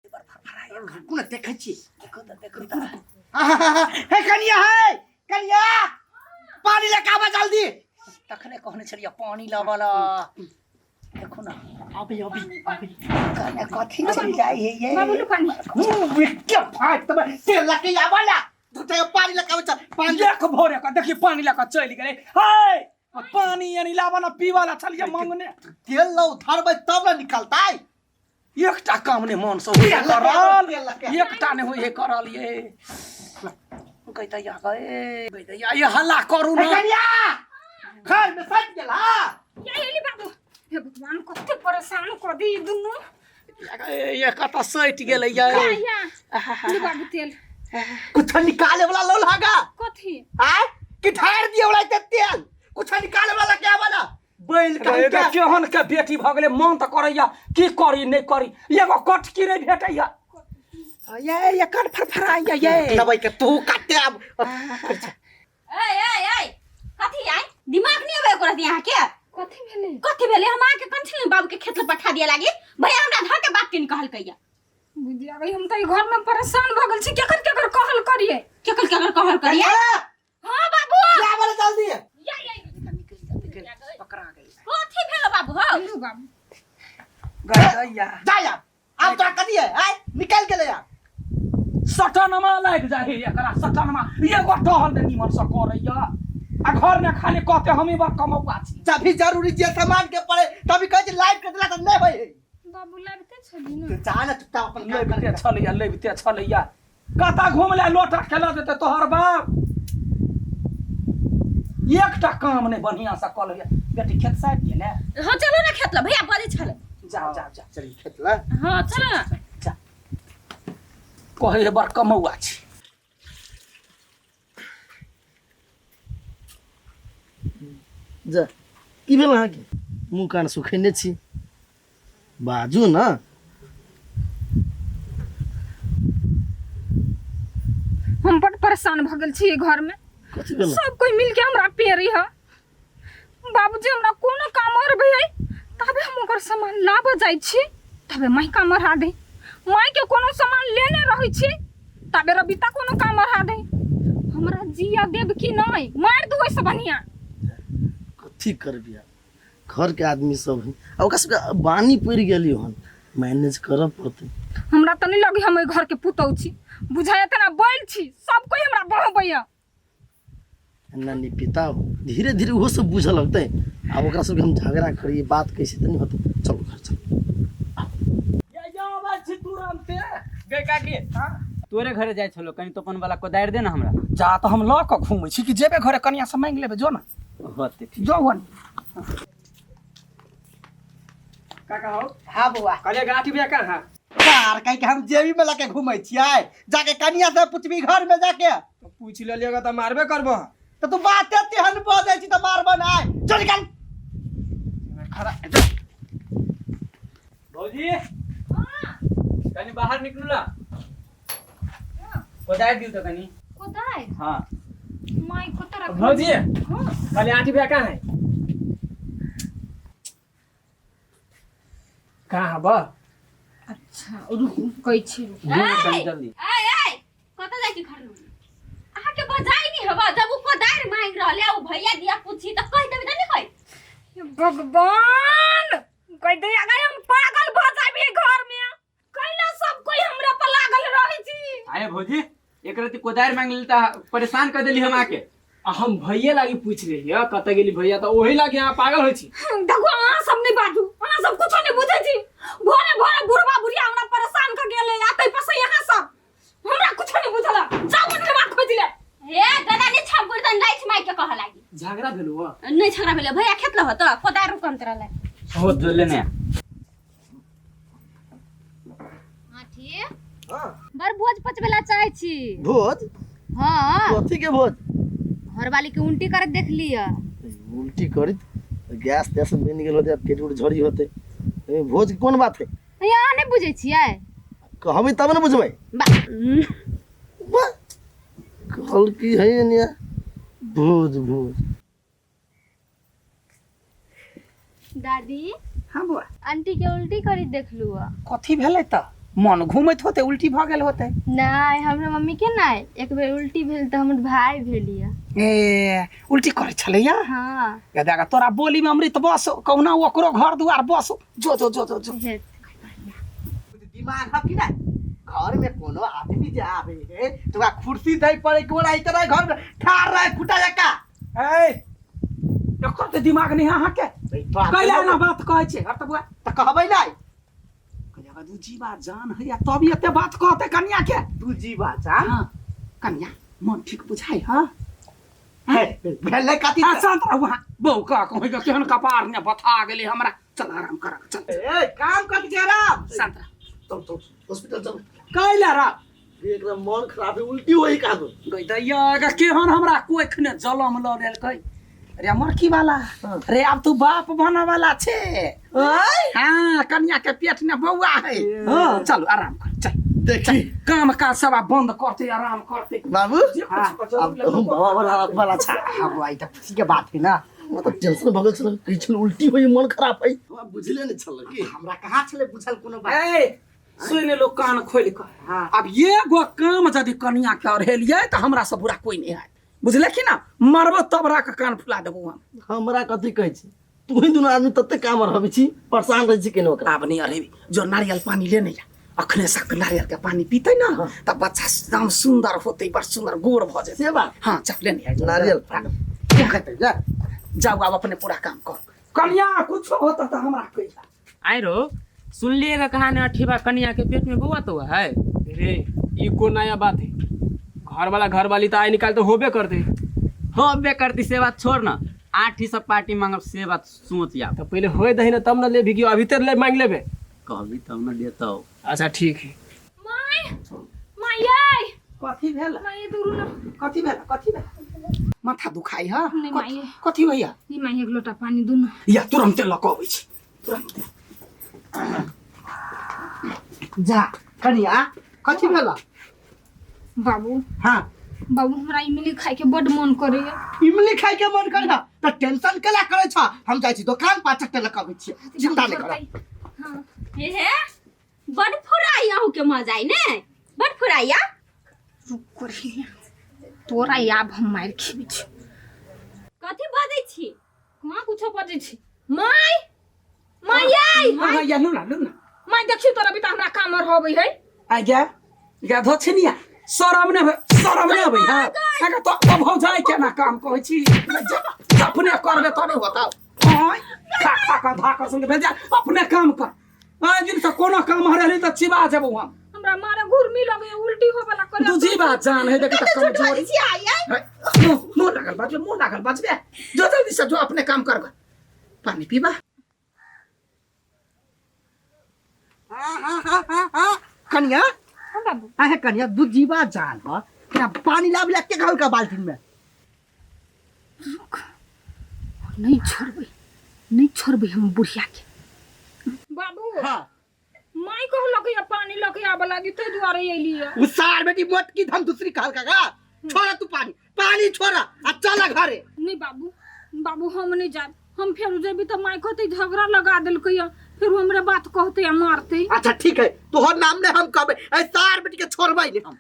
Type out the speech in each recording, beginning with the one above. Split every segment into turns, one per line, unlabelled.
रुकू ने देखै छी।
देखू तऽ, देखू तऽ।
हे कनिया, हे कनिया, पानी लऽ के आबऽ जल्दी।
तखने कहने छलियै पानी लाबऽ ला। देखू ने।
अभी अभी अभी।
कहने कथी चलि जाइ है ये?
बाबू लू पानी।
के फाट तब तेल लऽ के आबऽ ला। दूटा पानी लऽ के आबै चल पानी।
एक भोरे के देखी पानी लऽ के चलि गेलै। हे पानी यानी लाबऽ ना, पीबऽ ला छलियै मंगने।
तेल लौ धरबै तब ने निकलतै।
एकटा काम नहि मन से होइए
तेल लऽ के
करल।
तेल लऽ के।
एकटा नहि होइए करल ये।
गैदैया गए
गैदैया ये, हल्ला करू
हे
ना।
कनिया, घर में सट गेल। हा
या एली बाबू। हे भगवान, कते परेशान कऽ दी ई दुनू।
ये कतऽ सटि गेलै ये?
या या लू बाबू तेल।
कुछ निकाले वाला लो लागा।
कथी?
आय कि ढार दिए वाला ते तेल कुछ निकाले वाला के आवा ना बैल
रे
का।
केहन के बेटी भऽ गेलै, मन तऽ करैया की करी नहि करी, एगो कटकी नहि भेटैया
ये। एकर फरफराइया ये।
दबाई के तू काटे अब।
ए ए ए, कथी आइ दिमाग नहीं आबे ओकरा यहाँ के?
कथी भेलै?
कथी भेलै? हम अहाँके कंछी बाबू के खेत लग पठा दिया लागी, भैया हमरा धर के बात के नहीं कहलकैया।
बुझिया गई, हम तऽ ई घर में परेशान भऽ गेल छी। केकर केकर कहल करियै?
केकर केकर कहल करियै?
कनिया!
हाँ बाबू,
या वाला जल्दी।
या या।
निकलि जा, पकड़ा गेल।
कथी भेलो बाबू हो?
लू बाबू।
गैदैया।
जा यार, अब तोरा कथी है? आय निकल गेलै यार।
सटनमा लागि जाइ है एकरा सटनमा। एगो टहल नहि निमन से करैया आ घर में खाली कहते हमी बड़ कमौआ छी।
जब भी जरूरी जे सामान के पड़े तभी कहै छै लाइट के देला तऽ नहि होइ है।
बाबू लाबिते छली ने।
जा ना चुपचाप अपन काम कर।
लैबते छलैया, लैबते छलैया। कतऽ घुमले लोटा खेला देते तोहर बाप। एकटा काम नहि बढ़िया से कऽ लैया। बेटी खेत साइड गेलै।
हाँ चलो ना खेत ल, भैया बजै छलै।
जाओ जाओ जाओ।
चल खेत ला।
हाँ चलो ना।
जा, कहै है बड़ कमौआ छी।
जा, की भेल अहाँके? मुँह कान सुखेने छी, बाजू ने।
हम बड़ परेशान भऽ गेल छी एहि घर में।
कथी भेल?
सब कोई मिल के हमरा पेरी है। बाबूजी हमरा कोनो काम और भई तबे हम ओकर सामान लाबऽ जाइ छी, तबे माई काम अढ़ा दे। माई के कोनो सामान लेने रहै छी तबे रबिता कोनो काम अढ़ा दे। हमरा जिया देब कि नहीं? मार दू ओहिसँ बढ़िया।
कथी करबी, घर के आदमी सब है आ ओकरा सबके बानी पड़ि गेली हन, मैनेज करऽ पड़तै।
हमरा तऽ नहीं लगे हम एहि घर के पुतहु छी, बुझाय तेना बैल छी, सब कोई हमरा बहबैया।
एना नहीं पिता, धीरे धीरे ओहो सब बुझऽ लगतै। आब ओकरा सबके हम झगड़ा करिए बात कैसे तऽ नहीं होतै। चलू घर चलू।
ये आबै छी तुरन्ते।
गे काकी, तोरे घरे जाइ छलो, कनि तो अपन वाला कोदारि दे ना हमरा।
जा तऽ हम लऽ कऽ घूमै छी कि जेबे घरे कनिया से मांगि लेबै, जो ना।
होते ठीक।
जो वन। काका हो।
हाँ बौआ।
कहलियै गाठी भैया कहाँ?
कार कह के हम जेबी में लके घूमै छियै, जाके कनिया से पूछबी घर में जाके।
तो पूछ लेलिएगा तऽ मारबे करबो।
तऽ तू बाते तेहन बजै छी तऽ मारबो नै। चल निकल।
खड़ा।
भौजी कनि बाहर निकलू ना, कोदारि दियौ तऽ कनि।
कोदारि?
हाँ।
माई कतऽ रखने?
भौजी।
हाँ।
कहलियै आंटी भैया कहाँ है? कहाँ है बा?
अच्छा रुकू, कहै छी रुकू।
घूम कनि जल्दी।
ए ए, कतऽ जाइ छी घर में? अहाँके बजाइ नहीं हवा, जब उ कोदारि मांगि रहल है, उ भैया दिया पूछी तऽ कहि देबै तऽ नहीं होई।
हे भगवान, कहि दे अगर हम पागल भऽ जाबी एहि घर में। कैला सब कोई हमरा पर लागल रहै छी?
आये भौजी, एक रति कोदारि मांगि लेली तऽ परेशान कर देली हम आके।
आ हम भैये लागी पूछ रही है कतऽ गेली भैया, तऽ ओही लागी अहाँ पागल होइ छी।
देखो अहाँ सब नहीं बाजू, अहाँ सब कुछो नहीं बुझै छी। भोरे भोरे बुढ़वा बुढ़िया हमरा परेशान कर गेलै आ तै पर से यहाँ सब हमरा कुछो नहीं बुझल। जाउ ओने बात खोजि ले।
हे दादा नहीं छम कर तन राइट माइक के कह लागी।
झगड़ा भेल हुआ?
नहीं झगड़ा भेल, भैया खेत लह त कोदार रुकम तरह ले।
हो जो लेने।
आठी।
हाँ।
बड़ भोज पचबेला चाहे छी।
भोज?
हाँ।
कथी के भोज?
घरवाली के उल्टी करत देख लिया।
उल्टी करत गैस तैस बनि गेल होतै, पेट उट झड़ी होतै, एहिमे भोज के कोन बात है?
यहाँ नहीं बुझै छियै।
कहबै तब ने बुझबै।
बा
वाह, कहल की है एनिया भोज भोज।
दादी।
हाँ बुआ।
आंटी के उल्टी करी देखलू।
कथी भेलै तऽ मन घूमैत होते उल्टी भऽ गेल होते।
नहि, हमरा मम्मी के नहि, एक बेर उल्टी भेल तऽ हमर भाय भेल यऽ।
ए उल्टी करै छलैया?
हाँ।
गदा तोरा बोली में अमृत बसो, कहुना ओकरो घर दुआर बसो। जो जो जो जो जो।
हेत।
दिमाग है कि नहीं? घर में कोनो आदमी जे आवे है तो ओकरा कुर्सी दै पड़े कि ओना इतना घर में ठाड़ रहे खुटा जका।
ए एकर तऽ दिमाग नहीं है अहाँके। कैला एना बात कहै छै? हट बुआ।
तऽ कहबै नहीं।
कहलियै दू जीवा जान है तब एते बात कहते कनिया के।
दू जीवा जान?
हाँ कनिया मन ठीक बुझाइ है?
भेलै कथी?
हाँ शांत रहू अहाँ। बहू का कहै के केहन कपार ने बथा गेलै हमरा। चल आराम कर, चल।
ए काम कर के आराम।
शांत रह।
चल चल हॉस्पिटल चल।
कैला रा?
एकरा मन खराब है, उल्टी होई का दो।
गई दैया एकर केहन हमरा कोख ने जलम ल देलकै। रे मरकी वाला, रे अब तू बाप बने वाला छे। हाँ कन्या के पेट ने बौआ है। हाँ चल आराम कर, चल।
देखी
काम काज सब आब बंद करते, आराम करते
बाबू।
अब
हम बाबा वाला वाला छा।
हाँ बुआ, ई तऽ खुशी के बात है ना।
मतलब टेंशन भऽ गेल छल, कहै छल उल्टी होई मन खराब है। हमरा बुझले नहि छल कि
हमरा कहाँ छलै बुझल कोनो बात।
ए सुन लो कान खोल कऽ।
हाँ।
अब एगो काम यदि कनिया के अरहेलियै तऽ हमरा से बुरा कोई नहीं है, बुझले कि ना? मरबो तब राख कान फुला देबो हम।
हमरा कथी कहै छी, तू ही दुनू आदमी तते काम रहबै छी, परेशान रहै छी केनो ओकरा।
आब नहीं अरहेबी, जो नारियल पानी लेने या अखने सक नारियल के पानी पीते ना त बच्चा एकदम सुंदर होते, बड़ सुंदर गोर भ जेतै।
से बात?
हाँ चल लेने आ
नारियल पानी।
कहते जा जाओ आब अपने पूरा काम कर। कनिया कुछ होता त हमरा कहिया।
आइ रो सुनलिएगा कहानी अठीबा कनिया के पेट में बौआ तो है।
रे ई को नया बात है, घर वाला घर वाली तो आय निकाल तो होबे करते।
होबे करती से बात छोड़ ना, आठ ही सब पार्टी मांगब से बात सोच या।
तो पहले होए दही ना तब ना ले भी, अभी तर ले मांग लेबे।
कहबी तब ना देतौ।
अच्छा ठीक है।
My my I
कथी भेल?
माय दूर ना।
कथी भेल? कथी भेल? माथा दुखाई है?
नहीं, माय।
कथी होइया?
ई my एक लोटा पानी दुनु।
या तुरंते लऽ कऽ अबै छी, तुरंते।
जा कनिया कथी भेल?
बाबू।
हाँ
बाबू हमरा इमली खाय के बड मन करैया।
इमली खाय के मन करैया त टेंशन केला करै छ? हम जाइ छी दोकान 5 टका लऽ कऽ अबै छी, चिंता नहि कर।
हाँ
हे हे बड फुराई अहू के मजा आई ने, बड फुराइया।
रुक करिया तोरा आब हम मारि खेबै छी।
कथी बजै छी?
कहाँ कुछो बजै छी? My my I.
हाँ या लू ना, लू ना।
My देखियो तोरा भी त हमरा काम रहबै है।
आ गया गया धो छिनिया, शरम ने शरम ने अबै है। अगर तो अब हो जाए केना काम कहै छी? अपने करबे तब बताओ। आय खा खा का धाका संग भेजा अपने काम कर। आय दिन से कोनो काम हरली त चिबा जेबौ हम।
हमरा मारे घुरमी लगे उल्टी होबे ला करे।
तू जीवा जान है देख त कमजोरी। मुंह मुंह लागल बाजबे, मुंह लागल बाजबे। जो जल्दी से जो अपने काम कर। पानी पीबा।
कनिया।
हाँ बाबू।
आहे कनिया दू जीवा जान ह, तोरा पानी लाब ला के घर का बाल्टी में।
रुक नहीं छोड़बै, नहीं छोड़बै हम बुढ़िया के। बाबू।
हाँ
माय कहलक या पानी लके आबे लागी तै दुआरे एलियै।
उ सार बेटी मोट की हम दूसरी कहल का गा। छोड़ा तू पानी, पानी छोड़ा आ चल घरे।
नहीं बाबू, बाबू हम नहीं जाब, हम फेर जेबी त माय कहतै झगड़ा लगा देलकै या, फिर हमरे बात कहतै आ मारतै।
अच्छा ठीक है, तोहर नाम ने हम कहबै, ए सार बेटी के छोड़बै नहीं हम।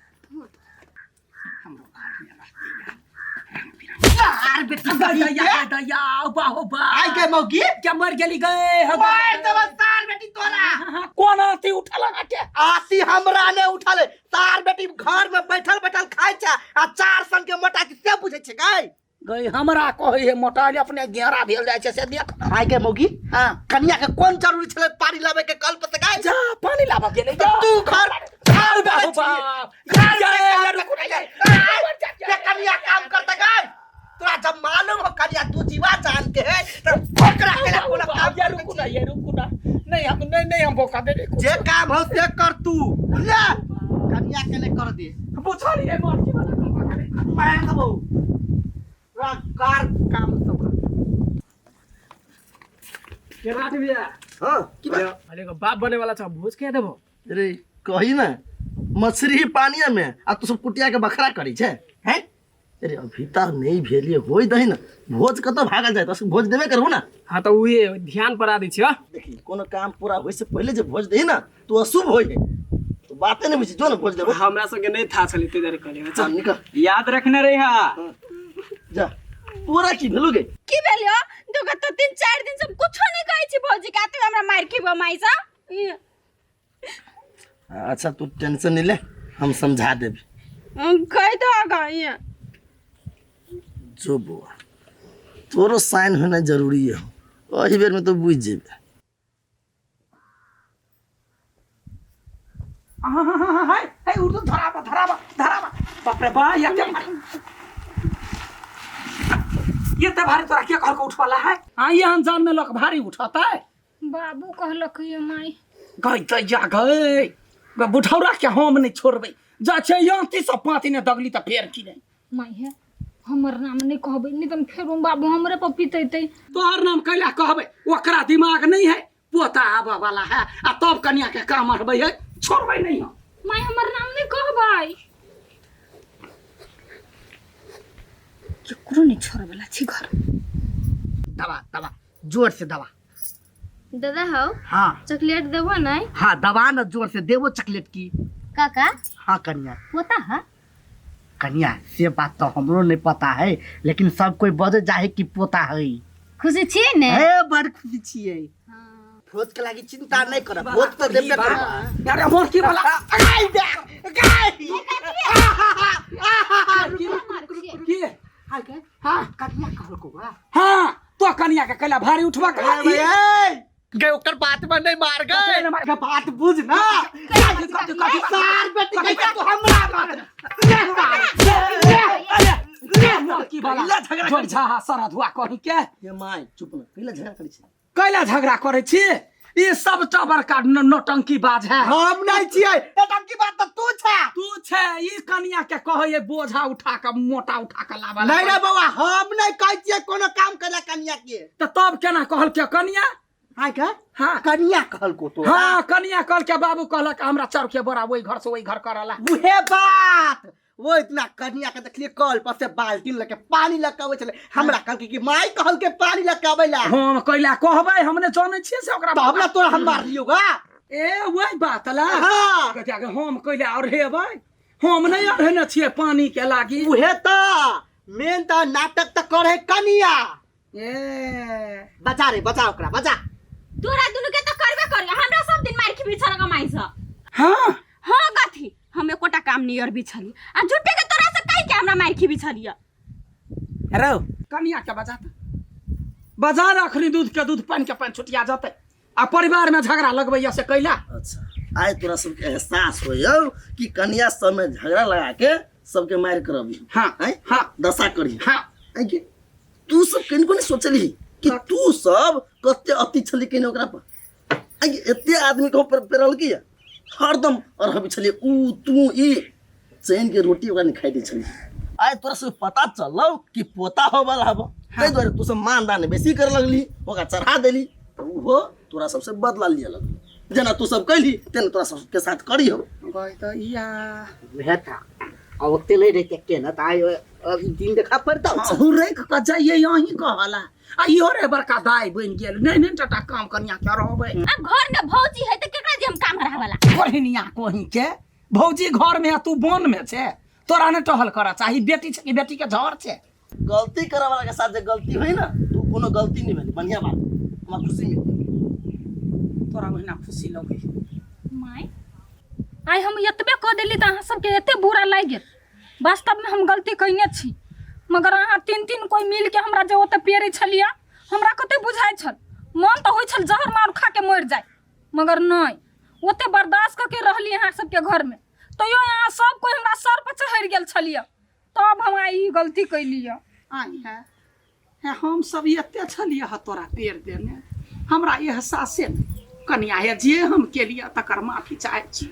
यार बेटी दया दया बाहो बा।
आई के मौगी
क्या मर गेली गए?
मार देबो सार बेटी तोरा।
कोन आती उठल के?
आती हमरा ने उठल। सार बेटी घर में बैठल बैठल खाइ छै आ चार सन के मोटा के से बुझै छै गई।
गई हमरा कहै है मोटा अपने घेरा भेल जाइ छै से देख।
आई के मौगी?
हां
कनिया के कोन जरूरी छलै पानी लाबे के कल पर से गई?
जा पानी लाबे गेलै।
तू घर
घर बाहो बाप।
के कनिया काम करता गई? तोरा जब मालूम हो कनिया तू जीवा जान के है त ओकरा के ला कोनो काम
या रुकू ना, ये रुकू ना। नहीं हम नहीं, नहीं हम धोखा देबे।
जे काम हो से कर तू, बुझले? कनिया के ले कर दे।
बुझलिए मरकी वाला काम करे।
मैं देबो तोरा कार काम सब।
के रात भैया?
हां की बात?
अरे को बाप बने वाला छ, भोज के देबो?
अरे कही ना मछली ही पानिया में आ तू सब कुटिया के बखरा करी छे हैं? अरे अभी तक नहीं भेलिए होई दही ना, भोज कतौ भागल जाए त भोज देबे करबो ना।
हां त उहे ध्यान पर आ दै छी।
देखी कोनो काम पूरा होय से पहले जे भोज देही ना तो अशुभ होय है। बाते नहीं बुझी जो ना भोज देबो।
हमरा सबके नहीं था छलै ताहि दुआरे कहलियै।
चल निकल।
याद रखने रही हा।
जा तोरा की भेलु गे?
की भेल यो? दुगो तो 3-4 दिन से हम कुछो नहीं कहै छी भौजी के, तू हमरा मार खेबो माई सा।
अच्छा तू टेंशन नहीं ले, हम समझा देबी।
कह दो आगा ये।
जो बुआ तोरो साइन होना जरूरी है, ओही बेर में तो बुझ जेबे।
हाय हाय उर्दू धराबा धराबा धराबा। बाप रे बा, ये क्या ये ते भारी तोरा के कहल के उठवाला है? हाँ ये अनजान में लोग भारी उठाता है।
बाबू कहलक ये माई।
गई त जा गई बुढ़ौरा के हम नहीं छोड़बै, जा छै याती सब पाती ने दगली त फेर की नहीं।
माई है हमर नाम नहीं कहबै, नहीं त फेर बाबू हमरे पर पितेतै।
तोहर नाम कैला कहबै, ओकरा दिमाग नहीं है, पोता आबऽ वाला है आ तब कनिया के काम अड़बै है, छोड़बै नहीं हम।
माई हमर नाम नहीं कहबै, केकरो नहीं छोड़ै वाला छी घर।
दबा दबा जोर से दबा।
दादा हो।
हाँ
चॉकलेट देबो नहीं?
हाँ दबा ना जोर से देबो चॉकलेट की।
काका।
हाँ कनिया।
पोता है?
कनिया से बात तो हमरो नहीं पता है, लेकिन सब कोई बजे जाहे कि पोता है।
खुशी छियै ने?
हे बड़ खुशी छियै। भोज के लागी चिंता नहीं करब, भोज तो देबे करब।
अरे मोर की वाला
गाय दे गाय।
की
हाय के
हां
कनिया कहलको बा।
हां तो कनिया के कैला भारी उठवा के
ए गए ओकर बात में नहीं मार गए, बात बुझ ना। सार बेटी के तू हमरा मार
अरे की वाला झगड़ा झा सरद हुआ कहि के।
ये my चुप न, कैला झगड़ा करै छी?
कैला झगड़ा करै छी? ई सबटा बड़का नौटंकी बाज है।
हम नहीं छियै नौटंकी बाज त तू छे।
तू छे। ई कनिया के कहै बोझा उठा के मोटा उठा के लाबा।
नहीं रे बौआ हम नहीं कहै छियै कोनो काम करै कनिया के।
त तब केना कहल के कनिया?
हां के
हां
कनिया कहल को तो।
हां कनिया कहल के बाबू कहलक हमरा चार के बोरा ओई घर से ओई घर करला।
उहे बात वो इतना कनिया के देखलिए कल पर से बाल्टी लेके पानी लके आबै छलै, हमरा कहलकै कि माई कहल के पानी लके आबै ला।
हम कैला कहबै, हमने जानै छियै से ओकरा।
त हमरा तोरा हम मार लियौ गा।
ए वही बात ला।
हां
कथिया के हम कैला और हेबै, हम नहीं अढ़ेने छियै पानी के लागी।
उहे त मेन त नाटक त करे कनिया।
ए
बचा रे बचा ओकरा बचा।
तोरा दुनू के त करबे करी, हमरा सब दिन मार के बिछल कमाई स।
हां
हां कथी हम एकोटा काम नहीं और बिछली आ झूठे के तोरा से कहि के हमरा मार के बिछलिया।
अरे कनिया के बजा त बजा अखनी दूध के दूध पानी के पानी छुटिया जतै आ परिवार में झगड़ा लगबैया से कैला।
अच्छा आइ तोरा सबके एहसास होइयौ कि कनिया सब में झगड़ा लगा के सबके मार करबी।
हां हां
दशा करी।
हां
आइ के तू सब कनिको नहीं सोचली कि तू सब कते अति छली केने ओकरा पर। आइ एते आदमी के ऊपर पेरल की हरदम और हम छलिए ऊ तू ई चैन के रोटी ओकरा नहीं खाइ दै छली। आइ तोरा सब पता चलौ कि पोता हो वाला हबो, ताहि दुआरे तू सब मानदान बेसी कर लगली, ओकरा चढ़ा देली त उहो तोरा सबसे बदला लिअ लगली। जेना तू सब कैली तेना तोरा सबके साथ करी हो।
गई त इया
उहे था आ ओते नहीं रह के केना त आइ अब दिन देखा पड़ता।
हुरैक क जाइए यहीं कहला आ इहो रे बड़का दाई बनि गेल। नहीं नहीं टटा काम कनिया के रहबै।
अब घर में भौजी है त केकरा जे हम काम हरावला?
बहिनिया कोही के भौजी घर में तू वन में छे, तोरा ने टहल कर चाही। बेटी छे कि बेटी के झर छे?
गलती करे वाला के साथ जे गलती होई ना तू कोनो गलती नहीं भेली, बढ़िया बात, हमरा खुशी मिल।
तोरा महीना खुशी लगे।
माई आइ हम एतबे कऽ देली तऽ अहाँ सबके एते बुरा लागि गेल। वास्तवमे हम गलती कयने छी, मगर अहाँ तीन तीन कोइ मिलके हमरा जे ओतऽ पेरै छलियै हमरा कते बुझाइ छल, मन तऽ होइ छल जहर मार खा के मरि जाय, मगर नहि ओते बर्दाश्त कऽ के रहली अहाँ सबके घरमे, तैयो अहाँ सब कोइ हमरा सर पर चढ़ि गेल छलियै, तब हम आइ ई गलती कयलियै।
आइ है हे हम सब एते छलियै ह तोरा पेड़ देने, हमरा एहसासे नहि कनिया हे जे हम केलियै तकर माफी चाहै छी,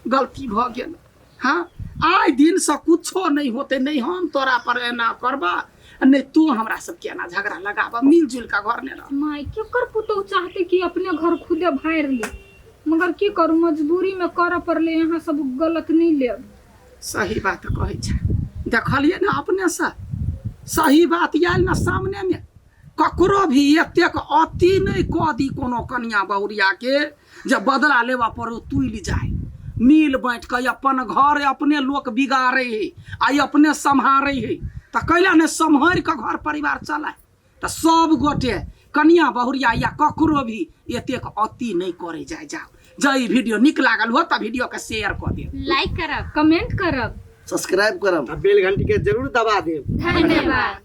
गलती भऽ गेल। हाँ आइ दिनसँ कुछो नहि होतै, नहि हम तोरा पर एना करबा नहि तू हमरा सबके एना झगड़ा लगाबा, मिलजुल कऽ घर नहि रह।
माय केकर पुतोहु चाहते कि अपने घर खुदे भाड़ि ले, मगर की करू मजबूरी में करऽ पड़लै, अहाँ सब गलत नहि लेब।
सही बात कहै छै, देखलियै ने अपनेसँ सही बात आयल ने सामनेमे। ककरो भी एतेक अति नहि कऽ दी कोनो कनिया बहुरियाके जे बदला लेबऽ पड़ो तुलि जाय। मिल बाँटि कऽ अपन घर अपने लोक बिगाड़ै है आ अपने सम्हारै है तऽ कैला ने सम्हारि कऽ घर परिवार चलाय। तऽ सब गोटे कनिया बहुरिया या ककरो भी एतेक अति नहि करै जाय जाओ। जँ ई वीडियो नीक लागल हो तऽ वीडियो के शेयर कऽ देब,
लाइक करब,
कमेंट करब,
सब्सक्राइब करब
आ बेल घंटी के जरूर दबा देब।
धन्यवाद।